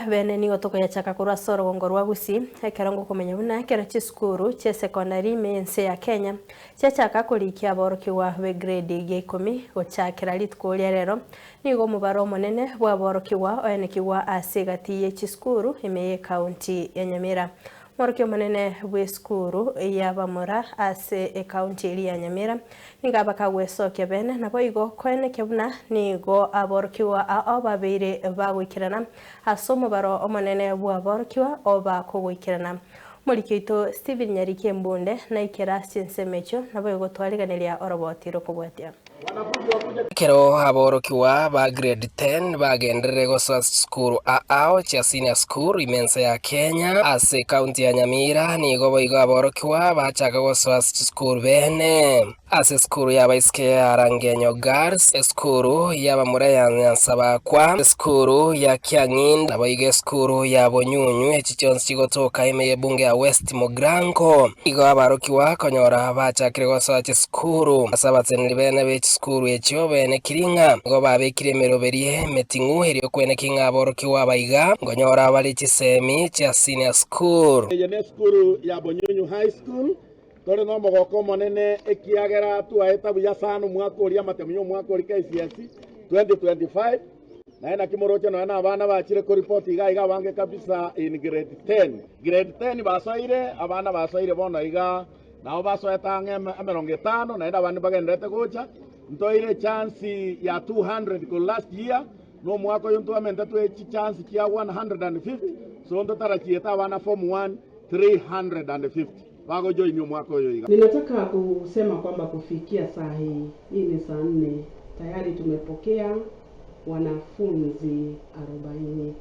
bene nigo tokoyachaka korwa ase orogongo rwa Gusii, ekero ngokomanya buna ekero chisukuru chi'esekondari ime y'ense ya Kenya chiachaka korikia aborokigwa b'egrade ya ikomi gochakera rituko ria rero, nigo omobaro omonene bw'aborokigwa oenekigwa ase egati ye chisukuru ime y'ecounty ya Nyamira. Omworokia omonene bw'esukuru y'abamura ase ecounty eria ya Nyamira nigo abakagwesokia bene naboigo koenekia buna nigo aborokigwa ao babeire bagoikerana ase omobaro omonene bw'aborokigwa obakogoikerana. Omoriki oito Stephen Nyariki Embunde naikere ase chinsemo echio naboigo twariganeria oroboti rokobwatia. Ekero aborokigwa ba grade 10 bagenderere gosoa chisukuru ao chia senior school ime ense ya Kenya ase ekaunti ya Nyamira, nigo boigo aborokigwa bachaka gosoa ase chisukuru bene. Ase esukuru y'abaiseke ya Rangenyo Girls, esukuru y'abamura ya Nyansabakwa, esukuru ya Kiang'inda, naboigo esukuru ya Bonyunyu, echi chionsi chigotoka ime y'ebunge ya West Mugirango. Igo abarokigwa konyora bachakire gosoa chisukuru. Ase abatseneri bene be chisukuru echio benekiri ng'a nigo babekire emeroberi emeting'u erio kweneki ng'a aborokigwa aba iga nkonyora bare chisemi chia senior school. Eye nesukuru ya Bonyunyu High School. Tore nomogoko omonene ekiagera twaeta buya sana omwaka oria amatemu y'omwaka oria KCSE 2025. Naye naki moroche nonya na abana bachire koripoti iga iga abange kabisa in grade 10. Grade 10 basoire, abana basoire bono iga nabo basoete ang'e emerongo etano naende abande mbagendererete gocha. Ntoire echance ya 200 korwa last year, na omwaka oyo ntwamentetwe chichance chia 150, so ntotarachiete abana form 1 350 bagojoinia omwaka oyo iga. Ninataka kusema kwamba kufikia saa hii, hii ni saa nne, tayari tumepokea wanafunzi arobaini.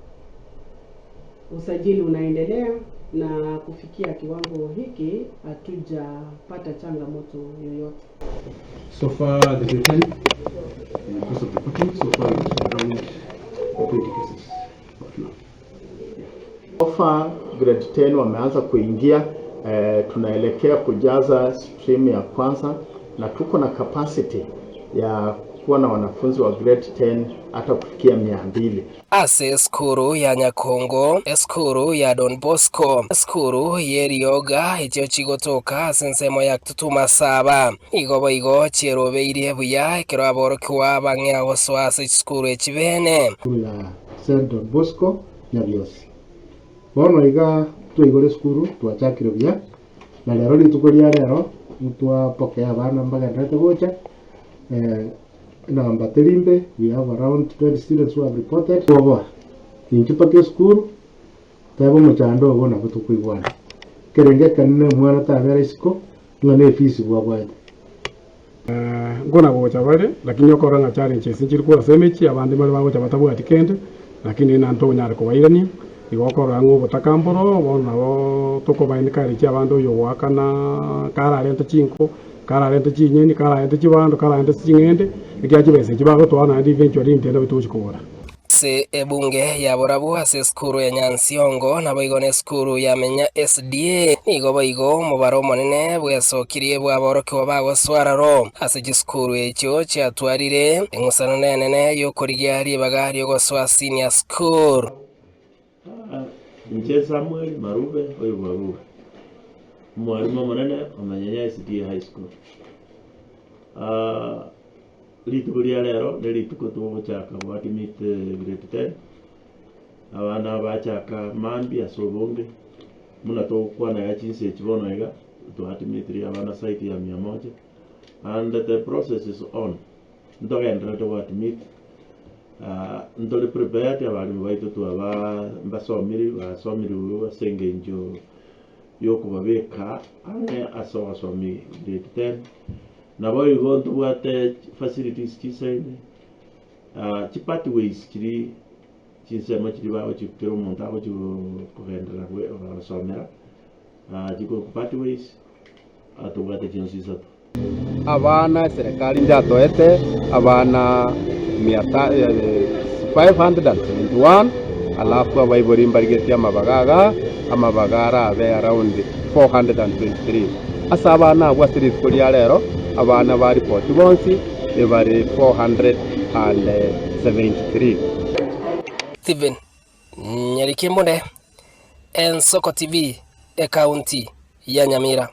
Usajili unaendelea na kufikia kiwango hiki hatujapata changamoto yoyote. So far the grade 10 in the course of reporting, so far it's around 20 cases up to now. So far grade 10 wameanza kuingia eh, tunaelekea kujaza stream ya kwanza na tuko na capacity ya kuwa na wanafunzi wa grade 10 hata kufikia 200. Ase esukuru ya Nyakongo, esukuru ya Don Bosco, esukuru y'erioga echio chigotoka ase ensemo ya Kitutu Masaba. Igo boigo chierobeirie buya ekero aborokigwa bang'ea gosoa ase chisukuru echi bene. Esukuru ya St Don Bosco Nyabiosi. Bono iga twaigora esukuru twachakire buya, na rero rituko ria rero ntwapokea abana mbagendererete gocha eh, enamba teri mbe, we have around 20 students who have reported. Boboa, inchuo mpaka esukuru, tebe omochando obo nabo tokoigwana. Ekerengo ekenene omwana tabera isiko, ng'a ne efees bwabwate. Nkona gocha bare, lakini okorora ng'a challenges nchiri korwa ase emechie, abande mbare bagocha batabwati kende, lakini naende tokonyara kobairania, igo okorora ng'a obotaka mboro, bono nabo tokoba encourage abande oyo ogoakana kararente chinko, kararente chinyeni, kararente chibando, kararente ching'ende, ekiagera chibesa echi bagotoa naende eventually intwe nabo togochi kogora. Ase ebunge ya borabu ase esukuru ya Nyansiongo naboigo nesukuru ya Menya SDA nigo boigo omobaro omonene bwesokirie bw'aborokigwa bagosoa aroro ase chisukuru echio chiatwarire eng'usano nenene y'okorigia ribaga ri'ogosoa senior school. Inche Samuel Marube oyo bw'Arua, omwalimu omonene o Menyenya SDA High School. Rituko ria rero nerituko togochaka goadmit grade ten, abana bachaka mambia ase obonge, buna togokwana iga chinsa echi bono iga, twaadmitire abana zaidi ya mia moja, and the process is on, ntogendererete goadmit, ntore prepared abalimu baito twabaa mbasomiri basomirwe ase eng'encho yokobabeka ang'e ase ogosomi grade ten. Naboigo ntobwate facilities chisaine, chipathways chiria chinsemo chiria bagochi kera omonto agochi kogenderera gosomera, chikoroku pathways, tobwate chionsi isato. Abana eserekari njatoete abana mia ta 571 alafu abaibori mbarigetie amabaga aga, amabaga arabe around 423. Ase abana abwo ase rituko ria rero, abana ba ripoti bonsi ebare 473. Stephen. Nyariki Mbunde, Ensoko TV, Ekaunti ya Nyamira.